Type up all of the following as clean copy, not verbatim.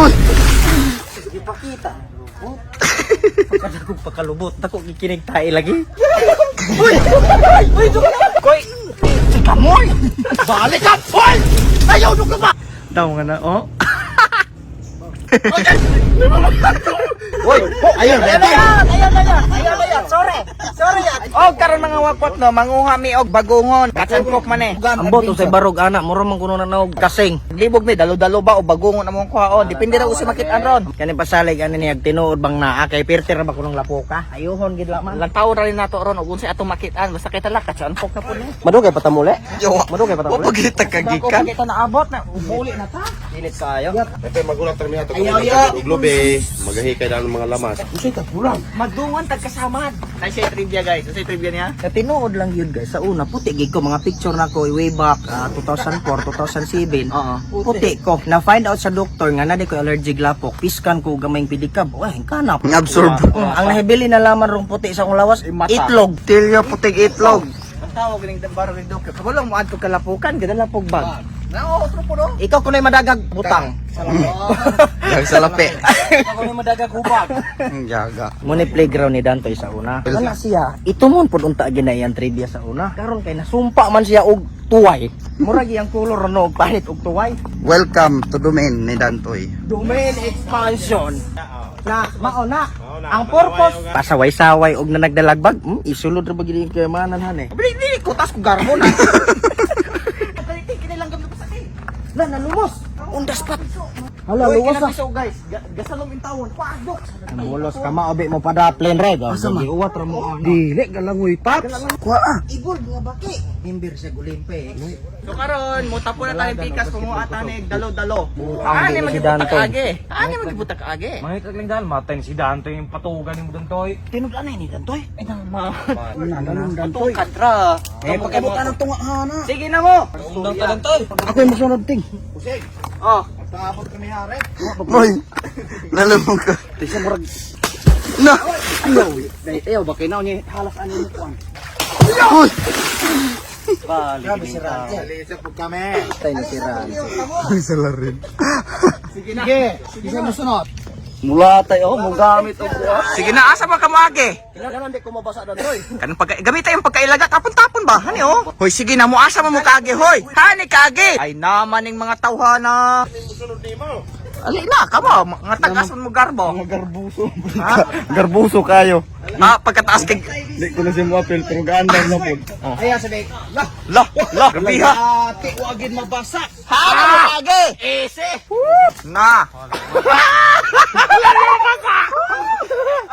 Uy! Ipakita. Lubot. Pagkadagog pagkalubot. Dako kikinig tayo lagi. Koy! Kamoy! Balik ka! Hoy! Ayaw nung ka ba? Daw nga na, oh. Hoy! Ayaw na! Ayaw na yan. Sorry. Sorry. Og karon mga wakwat no, manguha mi og bagungon. Katsankok man eh. Ambot usay barog ana, muro man kuno na naog kasing. Libog mi dalo-dalo ba o bagungon among kuhaon. Depende ra usa makit-an ron. Kani pasalig ani niya tinuod bang naa kay pirtir ra ba kunong lapoka? Ayuhon gid la man. Lantaw ra rin nato ron og unsay atong makit-an basta kita lang katsankok na pud ni. Madugay pa ta muli? Madugay pa ta muli? Pagita Bago kita naabot na uli na ta. Init kaayo. Pepe, magulat termi ato. Ayaw, ayaw. Uglobe, magahikay na ng mga lamas. Magdungon tag kasamad. Nay siya trivia guys. Unsay trivia niya? Sa tinuod lang yun guys, sa una, puti gid ko, mga picture na ko, way back 2004, 2007. Oo. Puti ko. Na find out sa doktor nga na di ko allergic lapok. Piskan ko gamayng pidikab. Uy, kanap. Absorb. Ang nahibili na laman rong puti sa akong lawas, itlog. Tilyo putig itlog. Ang tawag ning barog ning doktor. Kabalo mo adto kalapukan, gadala pog bag. Nao otro po no. Ikaw kunay madagag butang. Yang salapi. Ako ni madagag hubag. Jaga. Muna playground ni Dantoy sa una. Wala siya. Itumon pud unta ginayan trivia sa una. Karon kay nasumpa man siya og tuway. Murag iyang color no og palit og tuway. Welcome to domain ni Dantoy. Domain expansion. Na mao na. Ang purpose pasaway-saway og na nagdalagbag, isulod ra ba gid yung kayamanan han eh. Dili dili ko tas ko garbo na. Na nalumos. Undas pat. Hala, Uy, luwas na. kinapiso guys. Gasalom in tawon. Padok. Mulos ka maobi mo pada plane ride. Asa man? Giuwat ra mo. Dili galangoy paps. Kuha ah. Igol nga baki. Member sa Gulimpe. So karon mo tapo na tayong pikas kumuha tanig dalo-dalo. Ang Ani dili si magibuta Dantoy. kaage. Ani magibuta kaage. Mangit lang dahil, matay ni si Dante yung patugan ni mo Dantoy. Tinud anay ni Dantoy. Ay nang ma. Nanalong Dantoy. Kadra. Eh pagkabutan ng tunga hana. Sige na mo. Undang ta Dantoy. Ako yung masunod ting. Oh. Hoy. Lalabog ka. Tisa murag Na. ayaw. Ayaw ba kay naon ni halas ani mo kuan. Hoy. Grabe si Raja. Tay na si Raja. Ay, salarin. Sige na. Sige, mo sunod. Mula tayo, mo gamit og kuha. Sige na asa ba ka moagi? Kailangan di ko mabasa Dantoy. Kanang pagka gamit tayong pagkailaga tapon-tapon ba? Hani oh. Hoy sige na mo asa man mo kaagi hoy. Hani kaagi. Ay naman ning mga tawhana. Ali na kamo mga tagas mo garbo. Mga garbuso. Garbuso kayo. Ha pagkataas kay Di ko na siya mo apel pero gaandam na po. Ayaw sabi. Lah, la la grabiha. ate wagid mabasa. Ha mo kaagi. Ese. Na.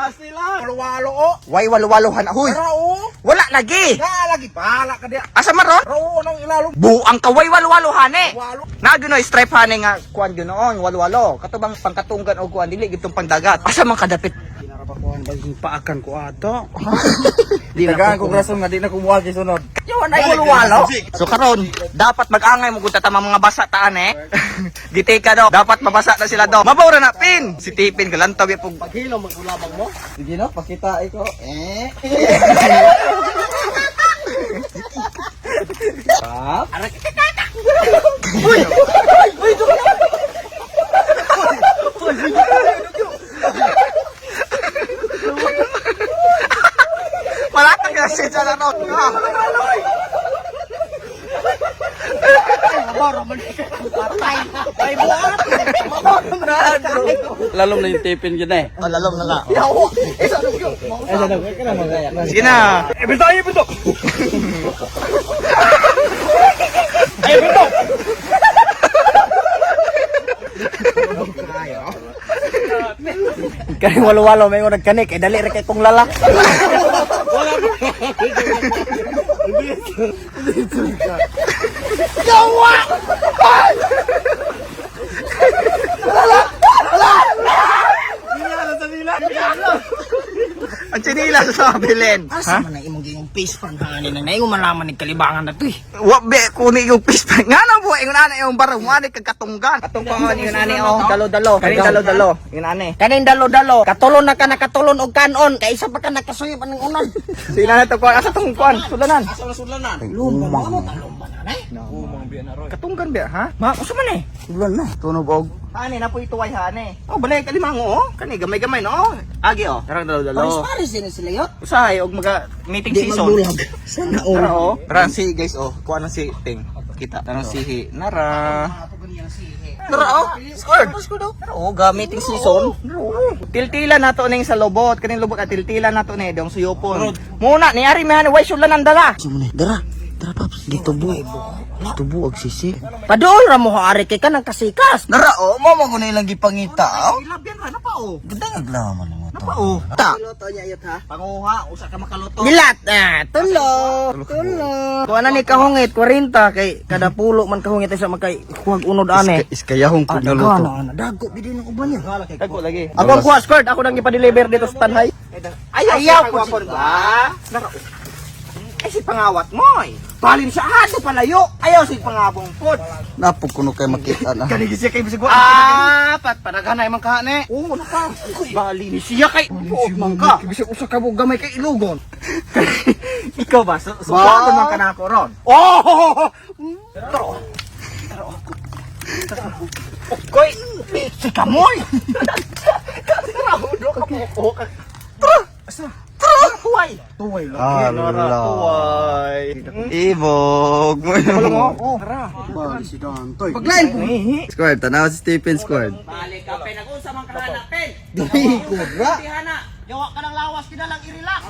Walo-walo o. Way walo-walo han huy. Rao. Wala lagi. Na lagi pala ka diya. Asa man ron? Rao nang ilalom. Buang ka way walo-walo hane. Walo. Na gyud stripe hane nga kuan gyud noon walo-walo. Katubang pangkatunggan og kuan dili gitong pangdagat. Asa man kadapit? Kinarabakuan ba yung paakan ko ato? Tagaan ko rason nga di na kumuha kay sunod. Yawan ay walo-walo. So karon, dapat mag-angay mo kung tatama mga basa taan eh. Giteka do. Dapat mabasa na sila do. Mabaw ra na pin. Si Tipin galantaw ya pug. Paghilom magulabang mo. Sige na, pakita iko. Eh. Wala kang kasi sa laro. Ay buat. Lalom na yung tipin yun eh. Oh, lalom na la. Ay, sana ka na magaya. Sige na. Eh, bito! Eh, bito! Kani walo-walo may nagkanik kay dali ra kay kong lala. Ang sinila sa bilin. Asa man na imong giyong face fan hani na naingon man laman ni kalibangan na to eh. Wa be kuni yung fish pan. Nga na mo ingon ana yung barang mo ani kag katunggan. Katong pa ingon ani oh, dalo-dalo. Kaning dalo-dalo. Ingon ani. Kaning dalo-dalo, katulon na ka nakatulon og kanon, kay isa pa ka nakasuyop aning unan. Sila na to kuan asa tong kuan sulanan. Lumba mo talumba na nay. Katunggan ba ha? Ma, usa man eh. Ulan na. Tunog og. Hani na po ituway hani. Oh, balay kalimango oh. Kani gamay-gamay no. Agi oh. Tarang dalo-dalo. Paris din sila yot. Usahay og maga meeting Di season. magbulag. Sana all. Tara oh. Tara si guys oh. Kuha ng si Ting. Kita. Tarang sihi. Nara. Nara oh. Scored. Tara oh, ga meeting season. Nara, oh. Tiltila nato ning sa lobot. Kaning lobot at tiltila nato ni dong suyopon. Muna ni ari may hani way sulan ang dala. Dara. Dara paps, gitubo. Gitubo og sisi. Paduol ra mo ari kay kanang kasikas. Nara oh, mo mo kuno ilang gipangita. Oh. Ilabyan ra na pa oh. Ganda nga man mo to. Pa oh. Ta. Luto niya yot ha. Panguha usa ka makaluto. Gilat ah, tulo. Tulo. Kuha na ni kahungit 40 kay kada pulo man kahungit ay sa makay kuwag unod ane. Iskayahong Ah, pud naluto. na ana dago bidi ng uban niya. Dago lagi. Ako ang kuha squad, ako nang ipa-deliver dito sa Tanhay. Ayaw, ayaw po ba? Nara oh. Ay si pangawat mo eh. Balin sa ato palayo. Ayaw si pangabong pod. Napog kuno kay makita na. Kani siya kay bisag. Ah, pat padaghan na imong kahane. Oo, naka. Bali ni siya kay buog man ka. Bisag usa ka gamay kay ilugon. Ikaw ba? So, so ba? Man ka nako ron. Oh! Koy, si kamoy. Tara, hudo ka mo. Tara. Asa? Tara, tuway. Tuway Nara, tuway. Ibog mo. Oh, tara. Bali si Dantoy. Paglain po. Squad, tanaw si Stephen Squad. Balik ka pen nag-unsa man ka na pen. Dili ko ra. Hana. Yawa ka ng lawas kinalang i-relax.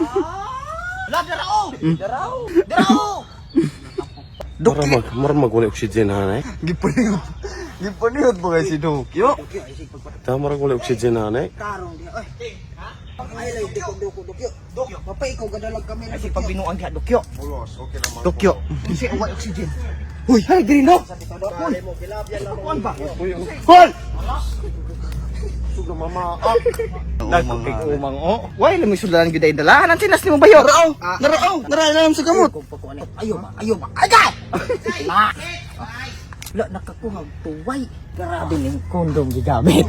La darao. Darao. Darao. Mura mag wala oxygen ha eh. Gipanihot. Gipanihot ba kay si Dokyo? Ta mura wala oxygen ha eh. Karong di oy. Ay lay diko doko dokyo. Dokyo. Papay ikaw gadalag kami na Kasi pagbinuang ka dokyo. Dokyo. Kasi away oxygen. Uy, hay green no. Uy. Kuan ba? Hol! Nagkupig umang o. Why lami sulan gyud ay dala. Anan sinas nimo bayo? Narao! Narao! Narao na lang sa gamot! Ayo ba, ayo ba. Agay! La. La nakakuha og tuway. Grabe ning kondom gigamit.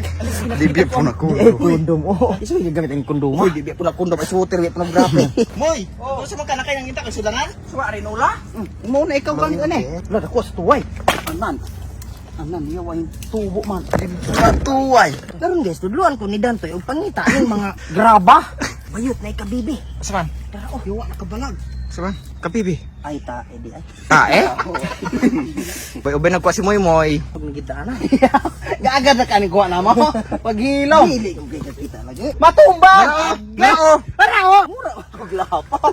Dibya po na ko. Eh kondom oh. Iso gigamit ang kondom. Uy, di po na kondom ay suoter, di po na grabe. Moy, oh. Sa man ka na kay nangita kay sulangan? Suwa rin ula. Mo na ikaw gani ani. La nakuha sa tuway. Anan. Anan niya way tubo man. Tuway! Karon guys, tudluan ko ni Dantoy og pangita ning mga graba. Bayot na ikabibi. Saman? Tara oh, yuwa nakabalag. Saman? Kapibi. Ay ta, edi ay. Ah eh? Bay ubay nagkuha si Moy Moy. Pag nagita na. Gaagad na kaning kuha na mo. Paghilom. Dili ko kay kita lagi. Matumba! Nao. Para oh. Mura og lapaw.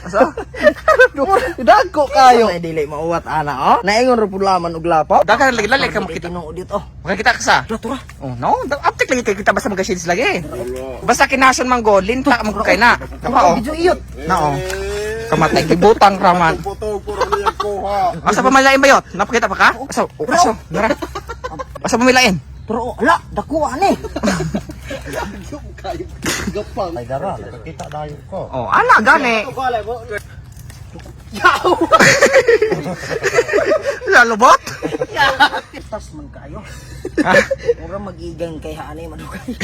Asa? Dagko kayo. Ay dili mauwat ana oh. Naingon ra pud laman og lapaw. Dagan lagi lali ka makita. Tinuod dito. Oh. Makakita ka sa? Tura tura. Oh no, aptik lagi kay kita basta magka-shades lagi. Basta kinason man go, linta man kay na. Kapa oh. Medyo iyot. Nao. Kamatay gibutang raman. Putog puro niyang kuha. Asa pa malain ba yot? Napakita pa ka? Asa? Oh, asa? Nara. Asa pa milain? Pero oh, ala, dako ani. Ay dara, nakakita dayon ko. Oh, ala gani. Lalobot? Tas man kayo. Mura magigang kay haani madugay.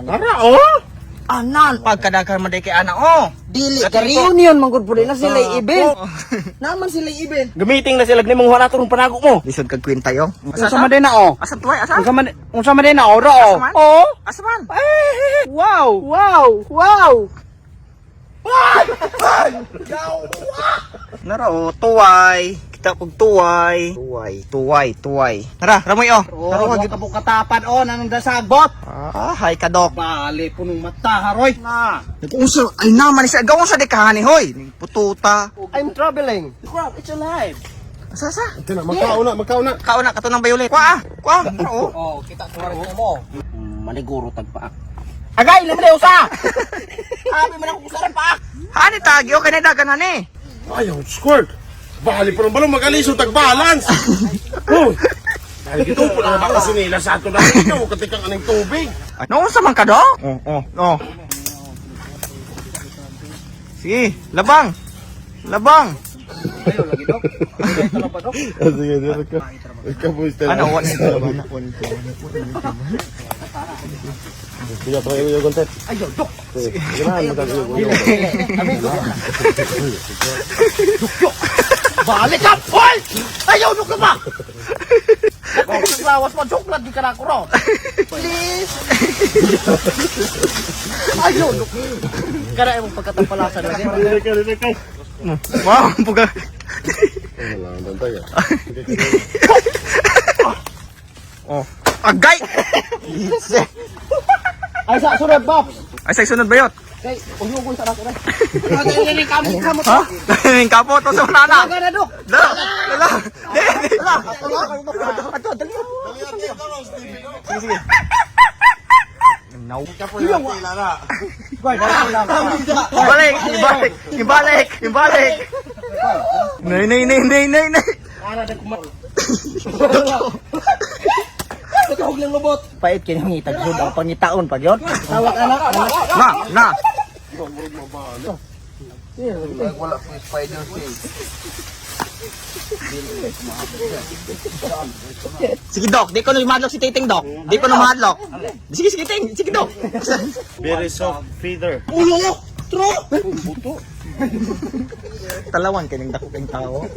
Nara oh. Anan. Pagkadagan man day kay ana oh. Dili ka reunion man gud pud na sila event. Naman sila event. Gamiting na sila nimong wala turong panago mo. Lisod kag kwenta yo. Unsa man din na oh? Asa tuway? Asa? Unsa man din na oh? Ro Asa man? oh. Asa man? Eh, wow! Wow! Wow! Nara oh, tuway. Kita kog tuway. Tuway, tuway, tuway. Tara, ramoy oh. Tara Oh, wag ka katapan oh nanong dasagbot. Ah, hi kadok. Bali punong mata haroy. Na. Nag-unsa ay naman siya gawon sa dekahani hoy. Ning Pututa. I'm traveling. Crap, it's alive. Asa asa? Ito na, magkauna, magkauna. Kauna kato ng violet. Kwa ah. Kwa. Tara oh. Oh, kita ko rin mo. Maniguro tagpaak. Agay, lamre usa. Abi man ako usaran pa. Hani tagi okay na dagan hani. Ayaw, squirt. Bali po ng balong magaliso, tag-balance. Oh. Dahil ito po na baka sinila sa ato na ito, katikang aning tubig. Ano unsa man ka dok? Oh, oh, oh. Sige, labang. Labang. Sige, sige. Ikaw po, Ano, wala. Balik ka! Hoy! Ayaw nyo ka ba? Lawas mo, joke lang, di ka na ako ro. Please! Ayaw nyo. Kaya mong pagkatampalasan lagi. Wow, puga. Oh. Agay! Ay, sa sunod, Bob! Ay, sa sunod bayot. Kay, uyugon sa natin. Ha? Yung kapot, sa wala na. Aga na, Dok! Dala! Dala! Di! Di! Ato, dali. Sige, sige. No. Ibalik! Ibalik! Ibalik! Ibalik! Nay, nay, nay, nay, nay, nay! Pait kini ang itagsud ang pangitaon pag yon. Tawag anak. Na! Na! Wala ko spider thing. Sige, Dok. Di ko na madlock si Titing, Dok. Di ko na madlock. Sige, sige, Ting. Sige, Dok. Very soft feather. Ulo! True! Talawan kining dako kang tao.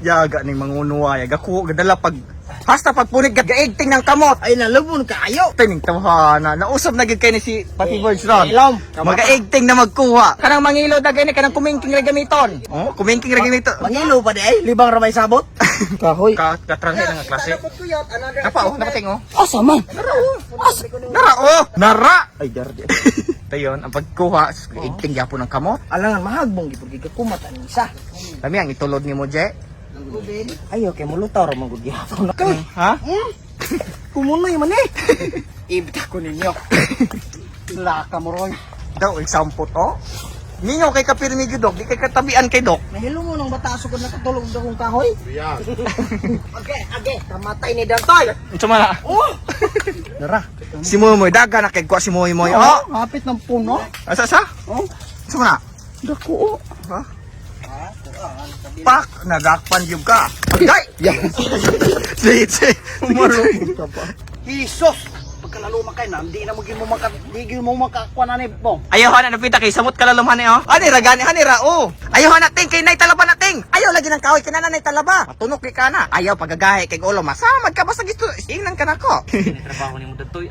Yaga ning mangunuwa, yaga ko gadala pag hasta pagpunit gaigting ng kamot. Ay nalubon kaayo. Tining tawhana, nausap na gid kay ni si Pati Birds ron. Ilom. Magaigting na magkuha. Kanang mangilo da gani kanang kumingking ra gamiton. Oh, kumingking ra gamiton. Mangilo pa di ay libang ramay sabot. Kahoy. Ka katranhe na nga klase. Napa oh, nakating oh. Asa man? Nara oh. Nara oh. Nara. Ay dardi. Tayon ang pagkuha, igting gyapon ng kamot. Alangan mahagbong gipud gikakumat ang isa. Lami ang itulod nimo, Je. Ayo kay mulutaw ra man gud gihapon. Kay Ha? kumunoy man eh. Ibta ko ninyo. Laka mo roy. Daw example to. Ninyo kay kapirmi gyud dok, di kay katabian kay dok. Nahilo mo nang bata sugod nakatulog daw kong kahoy. Age, age, kamatay ni Dantoy. Unsa man na? Oh! Nara. Si Moy Moy daga na kay kuha si Moy Moy. Oh, Hapit ng puno. asa sa? Oh. Unsa man na? Dako oh. Ha? Pak, nagakpan gyud ka. Agay. Sige, sige. Jesus! Pagkalaluma kay na, hindi na mo gid mo maka di gid mo makakuha na ni Bong. Ayaw na napita kay samot ka lalumhan ni oh. Ani ra gani hani ra oh. Ayaw na ting kay nay talaba na ting. Ayaw lagi ng kahoy kinana nay talaba. Matunok ni kana. Ayaw pagagahi kay ulo masamad ka basta gisto ingnan ka nako. Trabaho ni mo datoy.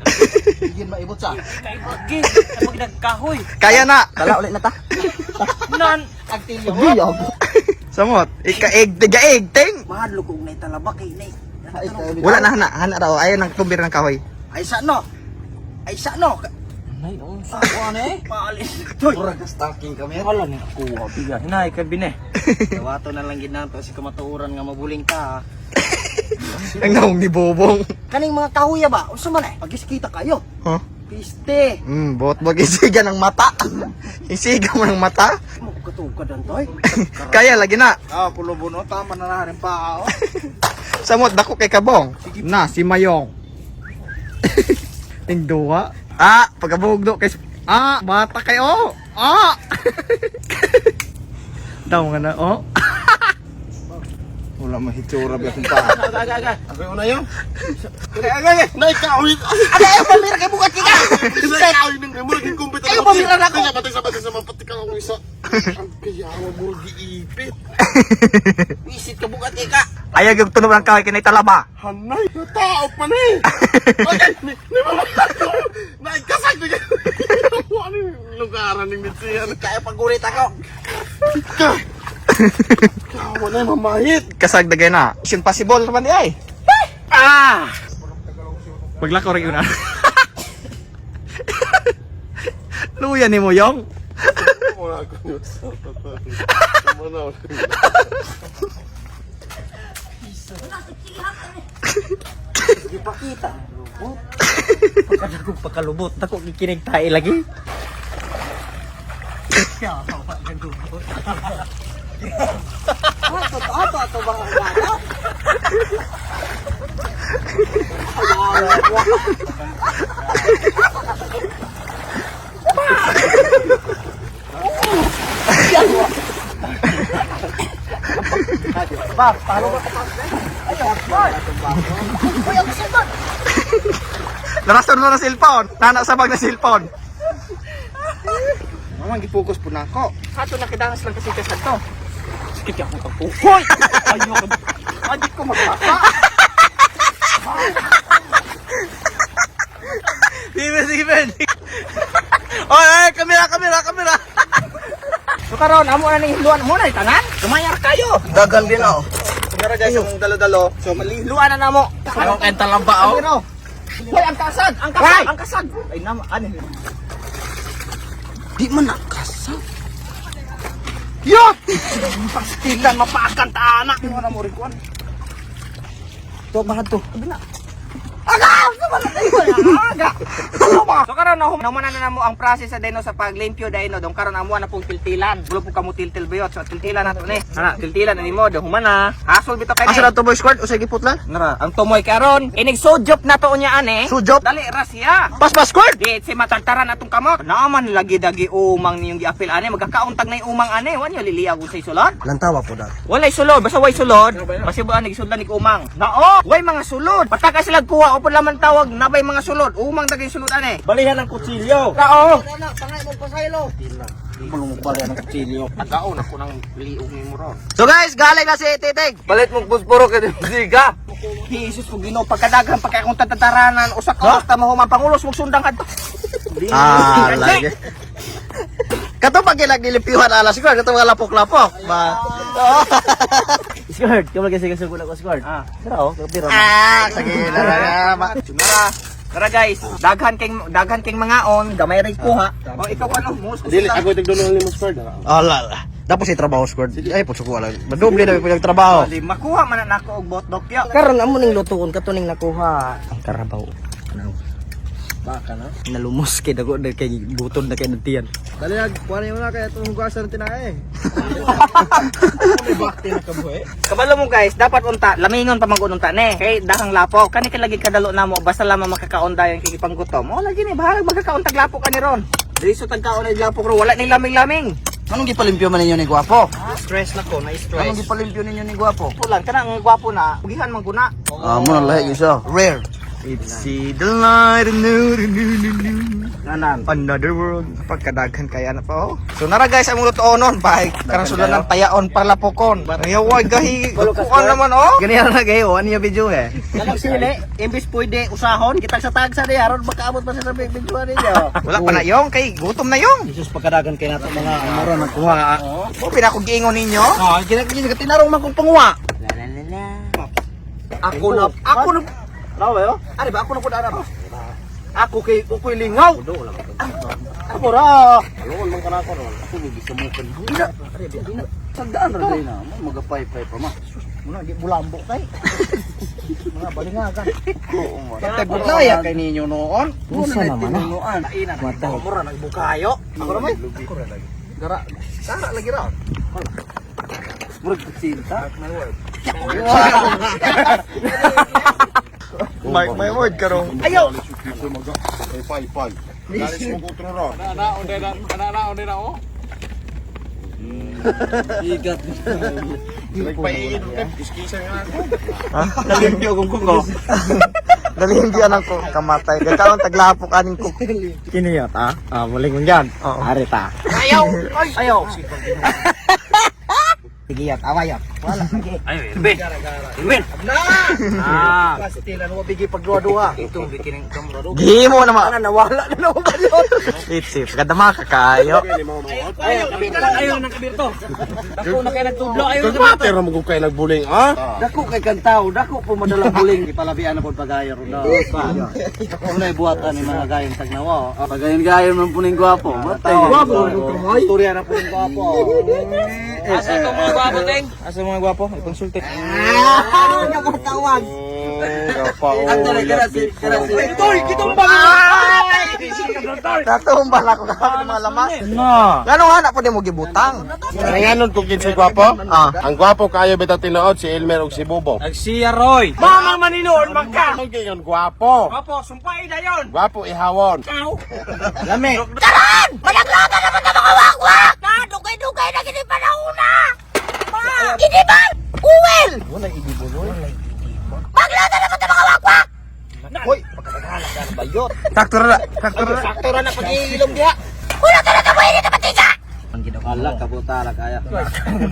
Hindi maibot sa. Kaibot gi, pag nagkahoy. Kaya na. Tala ulit na ta. Nan, Agtilyo. Samot, ikaig tigaig ting. Mahadlok kog nay talaba kay nay. Wala na hana, hana raw ayaw nang tumbir ng kahoy. Ay sa no. Ay sa no. Nay, oh. Kuha na eh. Paalis. Toy. Murag stalking kami. Wala ni ako biga. Hinay ka bine. Dawato na lang gid nato si kamatuoran nga mabuling ta. Ang naong ni Bobong. Kaning mga kahuya ba? Unsa man eh? Pagiskita kayo. Huh? Piste. Bot bag isiga ng mata. Isiga mo ng mata. Mo katugad dantoy. Kaya lagi na. Ah, pulubo no tama na na rin pa oh. Samot dako kay Kabong. Na si Mayong. Ing duwa. Ah, pagabugdo kay Ah, bata kay oh. Ah. Daw nga na oh. Wala mahitsura ba akong paa. Aga, aga. Ako una yun. Nay, kahoy. Ano ay pamira kay bukat kita. Nay, kahoy ng murag yung kumpit. Ayaw, pamira na ako. Kaya batay sa batay sa mapati ka akong isa. Ang kayawa murag giipit. Visit ka bukat kay ka. Ayaw yung tunog ng kahoy kinay talaba. Hanay, natao pa na eh. Okay, ni ni mama. Naikasag na kayo. Ano yung lugaran ni Mitsuyan? Kaya pagurit ako. Kawa na mamahit. Kasagdagay na. Mission possible naman di ay. Ah! Maglakaw rin yun ah. Luya ni mo yong. Wala ko yun. Wala ko. Ipakita. Lubot. Pagkadagog pagkalubot. Dako gikinig tayo lagi. Ato, ato, ato ba ang bata? Ba, paano ba? Uy, ang Narason na ng cellphone. Nana sa bag na cellphone. Mama, gi-focus po na ako. Hato na kidangas lang kasi kasad to. Sakit ka akong tagpo. Hoy! Ayoko. Adi ko magpapa. Sige, sige, Ben. Oy, oy, kamera, kamera, kamera. So karon amo na ning hiluan mo na tanan. Lumayar kayo. Dagan din ako. Kumara guys, ang dalo-dalo. So maliluan na namo. Anong kenta lang ba, oh? Pero, Hoy, ang kasag, ang kasag, ang kasag. Ay nama, ano? Di man nakasag. Yo! Pastilan mapaakan ta anak. Mo na mo rin kuan. To mahad to. Aga! Aga! Ano ba? So karon na human na namo ang process sa dino sa paglimpyo dino dong karon amo na pong tiltilan. Bulo po kamo tiltil bayot. So tiltilan nato ni. Ana, tiltilan na nimo dong human na. Hasol bitaw kay. Asa na to, boy squad? Usay giputlan? Nara, ang tumoy karon. Inig sojop na to unya ane. Sujop? Dali ra siya. Pas ba, squad? Di si matagtaran atong kamot. Naaman lagi dagi umang niyong giapil ane magkakauntag na yung umang ane. Wan yo liliag usay sulod. Lantawa po na. Walay sulod, basta way sulod. Basta ba nagsulod ni umang. Nao, way mga sulod. Pataka sila kuha upod laman tawag nabay mga sulod. Umang daging sulod ane. Balihan ang kutsilyo. Nao. Balihan ang kutsilyo. Tagaon ako ng liog ni mo ron. So guys, galing na si Titig. Palit mong pusporo kay Siga. Jesus ko Ginoo pagkadaghang pagka akong tataranan usa ka oras ta mahuman pangulos mong sundang kadto. Ah, lagi. Kato pag nilimpyuhan alas squad, kato mga lapok-lapok. Ba. Squad, kamu lagi sige sugod ako squad. Ah. Sira oh, kapira. Ah, sige na na. Tara. Tara guys, daghan king mangaon, gamay ray kuha. O ikaw ano, mo Dili, ako tigdulong ni mo squad. Ala. Dapat si trabaho squad. Ay, putso ko alam. Madoble na yung trabaho. Dili makuha man na nako og botdok yo. Karon amo ning lutuon kato ning nakuha. Ang karabaw. Ano? Baka na. Nalumos kay dago na kay butod na kay nagtiyan. Dali na, kuha mo na kaya itong hugasan ng tinae. Kabalo mo guys, dapat unta lamingon pa mag unta ne. Kay dahang lapok. Kani kay lagi kadalo namo basta lamang makakaon dayon kay gipanggutom. O lagi ni bahalag magkakaon tag lapok ani ron. Dili so tagkaon ay lapok ron, wala ni laming-laming. Anong gipalimpyo man ninyo ni Gwapo? Stress na ko, na stress. Anong gipalimpyo ninyo ni Gwapo? Pulang kana ang gwapo na, ugihan man guna. Ah, mo na lahi siya. Rare. It's see the light, no, no, no, no, no. Nanan. Another world. Pagkadaghan kaya na pa oh. So nara guys, among lutuonon bay. Karon sila ng tayaon palapokon. Ayaw gahi. Kuan naman oh. Ganyan na kayo, ano yung video eh? Kanang sili, imbis pwede usahon kitang sa tagsa ni aron makaabot pa sa sa video ninyo. Wala pa na yong kay gutom na yong. Jesus pagkadagan kay nato mga amaro nagkuha. Oh, pinako giingon ninyo. Ah, ginagin tinarong man kong panguha. La la la la. Ako na, ako na. Raw ba yo? Ari ba ako na pud ana ba? Ako kay ukoy lingaw. Ako ra. Alon man kana ko ron. Ako gisamukan. Sagdaan ra day na. Magapay-pay pa ma. Muna di bulambo kay. Mga balingagan. Tagulaya kay ninyo noon. Unsa naman ah? Matay. Mura nagbukayo. Ako ra may. Ako ra lagi. Gara, sara lagi ra. Murag kutsinta. Mark my word karong. Ayaw. Ay, pay, pay. Dalis mo kutro ron. Igat. Nagpaiin ka, iskisa nga ako. Nalimpyo kong kuko. Nalimpyo anak ko kamatay. Kakaon taglapok aning ko. Kiniyot ah. Ah, muling mong yan. Oo. Ari ta. Ayaw. Ay, ayaw. Sige yot, away yot. Wala lagi. Ayo, Irvin. Irvin. Ah, Pastilan mo bigi pagduha-duha. ito bikining kamera. Gihimo na ma. Ana nawala na naman ba yun? It's it. Kadama ka kayo. Ayaw, ayaw ng kabirto. Dako na kay nagtudlo, ayaw ng Kagmate ra mo kung kayo nagbuling, ah? Dako kay kantaw, dako po madala buling. Ipalabian na po pagayon ron daw. Ako na ibuhatan ni mga gayon tagnawa. Pagayon-gayon man puning gwapo. Matay. Gwapo. Istorya na puning gwapo. Asa itong mga gwapo, Teng? Asa mga gwapo? I-consulte. Ah, nakatawag. Toy, kitong ba? Tatumbal ako kahapon ng mga lamas. Na. Ngano nga na po di mo gibutang? Ngayon kung kinsay gwapo? Ah. Ang gwapo kayo bitaw tinuod si Elmer ug si Bubo. Nagsiya Roy. Mamang maninoon man ka. Ang gayon gwapo. Gwapo, sumpay na yon. Gwapo ihawon. Lami. Karon! Malaglagan naman ang mga wakwak! Na, dugay-dugay na gini panahon na! Gini ba? Uwel! Wala idibuloy. Maglaga naman ang mga wakwak! Hoy, Bayot. Sakto ra. Sakto ra. Sakto ra na pag-iilom diha. Wala ka na tabuhin ito mantika! Ala kabuta ra kaya.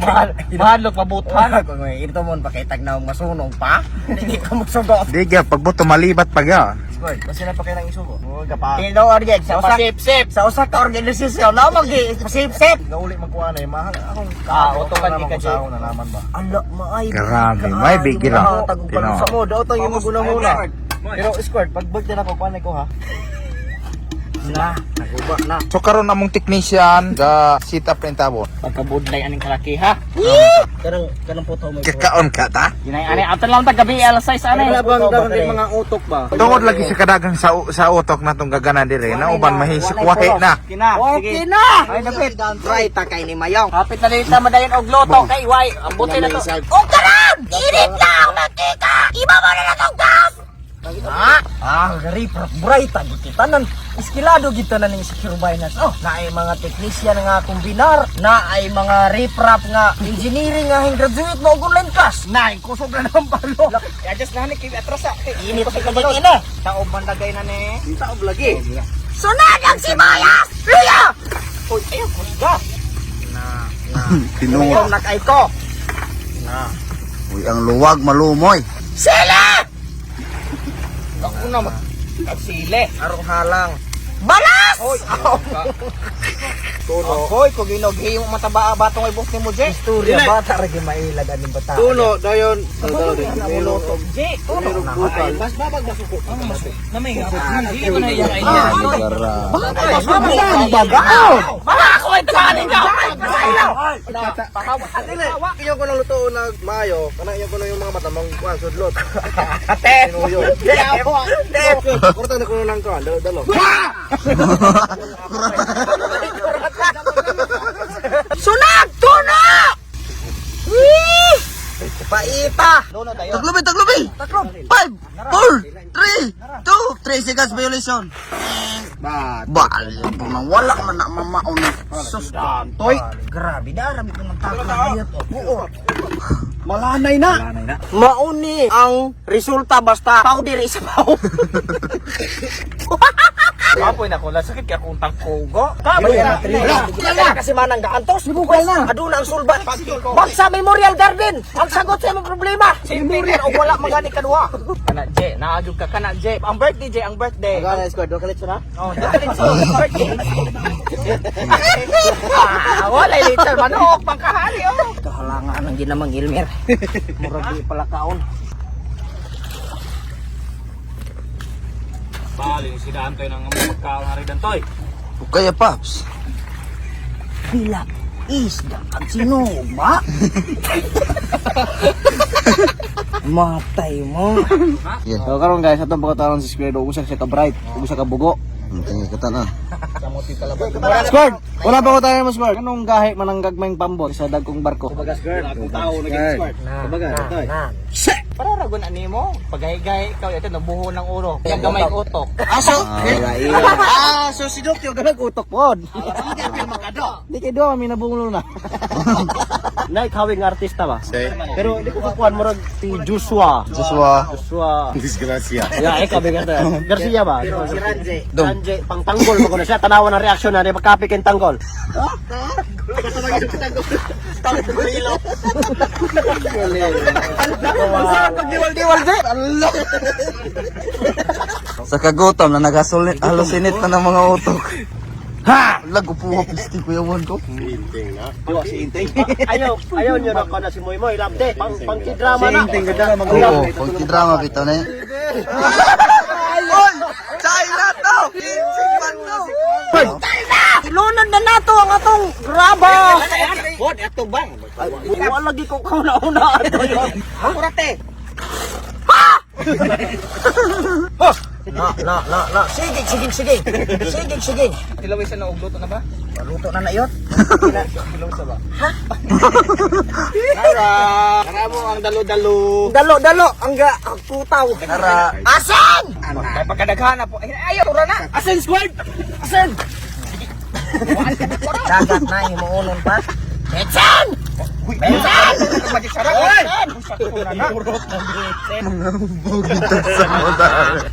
Mahal, mahal pabutan. Kung may ito mo pakitag na masunog pa. Hindi ka magsugot. Di gyud pagbuto malibat pa gyud. Squad, basta na pa kay nang isugo. Oh, gapa. Tino organ sa usa Pasip-sip. sa usa ka organisasyon na magi pasip-sip. Gauli magkuha na eh, mahal akong utokan di ka, Jay. na naman ba. Ala maay. Grabe, may big gira. Tino. Sa mo, daw tayo maguna-huna. Pero squad, pag birthday na ko, kuha ko ha. Na, naguba na. So karon among technician ga sit up rin tabo. Pagkabudlay aning kalaki ha. Kanang kanang puto mo. Kakaon ka ta? Ginay ani after lang tag gabi alas 6 ani. Wala bang dapat may mga utok ba? Tungod lagi sa kadagang sa utok na tong gagana dire na uban mahisik wahi na. Kina, Okay sige. na. Ay dapit. Try ta kay ni Mayong. Hapit na dito madayon og loto kay way. Ang na to. O karon! Init na ang mantika! Ibabaw na na tong gas! Ah, gari bright ta gid tanan. Iskilado gid tanan ning secure Binance. Oh, naay mga technician nga kombinar, naay mga riprap nga engineering nga hing graduate mo og online class. Naay kusog na ng palo. I-adjust na ni kay atras ah. Init sa gid ina. Taob man lagay na ni. Taob lagi. Sunod ang sibuyas! Luya! Uy, ayaw kusga. Tinuod. Ikaw na kay ko. Uy, ang luwag malumoy. Sila! Ako na mag sile. Arong halang. Balas! Oy, Tuno. Hoy, kung ginog himo mataba batong ay buhok nimo, Jay. Istorya bata ra gyud mailag aning bata. Tuno, dayon. Jay, tuno. Bas babag masuko. Baka ako ay tanin ka. Iyo ko nang luto nag maayo, kana iyo ko na yung mga mata mang kuan sudlot. Ate. Tinuyo. Kurta na ko nang kuan, dalo dalo. Sunod! Tuno! Paita. Taglubi, taglubi! 5, 4, 3, 2, 3 seconds violation. Bal, nang wala man na mamaon. Sus, Toy. Grabe na rami ko ng takot na Oo. Malanay na. Mauni ang resulta basta pau diri sa pau. Kapoy na ko, lasakit kay akong tangkogo. Wala kasi manang gaantos. Ibukal na. Aduna ang sulbat. Bagsa Memorial Garden. Ang sagot sa imong problema. Memorial o wala magani kaduha. Kana Jay, naadyo ka kana Jay. Ang birthday Jay, ang birthday. Gana squad, do kalit na. Oh, birthday. Ah, wala later manok pangkahali oh. Kahalangan ang ginamang Ilmer. Murag di pala kaon. Bali si Dantoy nang pagkaon hari Dantoy. Kaya paps. Bila isda ang sinuba. Matay mo. So karon guys, atong pagkataron si Square, usa siya ka bright, usa ka bugo. Tingin ka na. Squad, wala pa ko tayo mo squad. Anong gahi man ang gagmayng pambot sa dagkong barko? Kumbaga squad, akong tao naging squad. Kumbaga, Dantoy. Para ragon ani mo, pagay-gay ikaw ito nabuho ng ulo. Yang gamay utok. Ah, so si Doc yung ganag utok pod. Di kay do kami nabunglo na. Nay kawing artista ba? Pero di ko kukuan murag si Joshua. Joshua. Joshua. Disgrasya. Ya, ikaw ba Garcia? Garcia ba? Si Ranjay. Ranje, pangtanggol mo ko na siya. Tanawan ang reaksyon na, di pagkapi kayong tanggol. Pagdiwal-diwal din. Allah. Sa kagutom na naghalusinit na ng mga utok. Ha! Lago po pisti kuya Juan ko. Diwa, si Inteng. Ayaw, ayaw niyo na ko na si Moy Moy. Labde, pang, pang drama na. Si Inteng, ganda Oo, pang drama bitaw na yun. Oy! China to! Insig man to! Ilunod na nato ang atong graba. Pod ato bang. Wala lagi ko kauna-una ato yun. Kurate. Na, na, na, na. Sige, sige, sige. Sige, sige. Tilaway sa naugluto na ba? Luto na na yun. Tara. Tara mo ang dalo-dalo. Dalo, dalo. Ang ga, ang putaw. Tara. Asan! Kay pagkadaghan na po. Ay, ayaw ura na. Asin, squad! Asin! Dagat na, himuunon pa. Betsan! Benson! Magic sarap. Oy! Mga bugitag sa moda.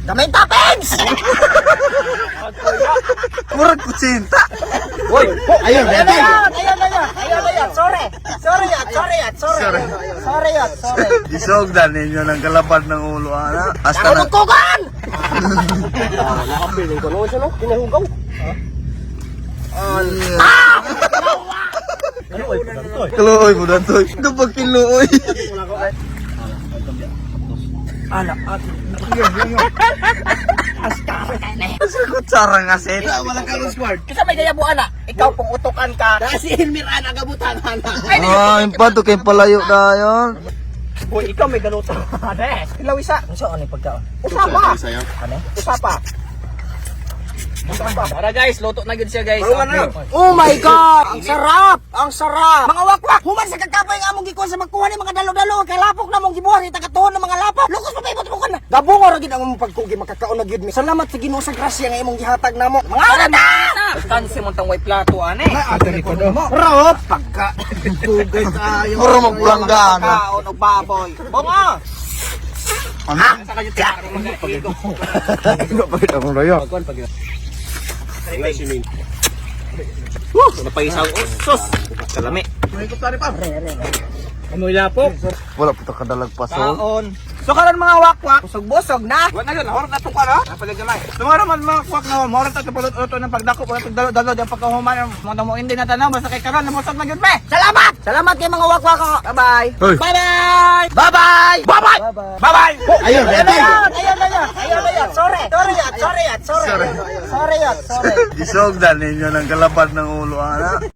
Gamay toppings! Murag kutsinta. Oy! Ayun, Ayun, ayun, ayun, ayun, ayun, ayun. Sorry. Sorry, yat, sorry, yat, sorry. Sorry, yat, sorry. Isogdan ninyo ng kalabad ng ulo ana. Hasta na Kugon! Nakapiling ko noon siya no, kinahugaw. Kiluoy mo na to. Ito pag kiluoy. Asa kutsara nga sila. Wala ka squad. Kasi may gayabuan na. Ikaw kung utokan ka. Si Elmir ana gabutan ana. Ah, yung pato kay palayo na yun. Boy, ikaw may galuto. Ade. Hilawisa. Unsa ani pagkaon? Usapa. Sa'yo. Usapa. Usapa. Tara guys, luto na gyud siya guys. Oh my God! Ang sarap! Ang sarap! Mga wakwak! Human sa kakapoy nga among gikuha sa magkuha ni mga dalo-dalo. Kay lapok na mong gibuhat. Itagatuon ng mga lapok. Lukos pa paibot mo ka na. Gabungo ra gid ang among pagkugi. Makakaon na gyud mi. Salamat sa Ginoo sa grasya nga imong gihatag namo. Mga Tara na! Tansi mo tang way plato ane. Rop! Pagka dugay tayo. Puro magpulangga na. Kaon og baboy. Bunga. Ano? Sa kayo taro magaigo. Woo, napaisaw. Oh, sus. Salami. Amoy lapok. Wala po ta kadalag paso. Kaon. So karon mga wakwak, busog-busog na. Wala na yun, horot na to ka na. Napalag gamay. So mga raman mga wakwak na, mahorot na to palot-uto ng pagdako, wala pagdalo-dalo, di ang pagkahuman, mga mo hindi na tanaw, basta kay karon, nabusog na yun, be. Salamat! Salamat kay mga wakwak ko. Bye-bye. Hoy. Bye-bye. Bye-bye. Bye-bye. Bye-bye. Ayun, Ayun, ayun, ayun, ayun, ayun, ayun. Sorry! Sorry, yat, sorry, yat, sorry. Sorry, yat, sorry. Isogdan ninyo ng kalabad ng ulo ana.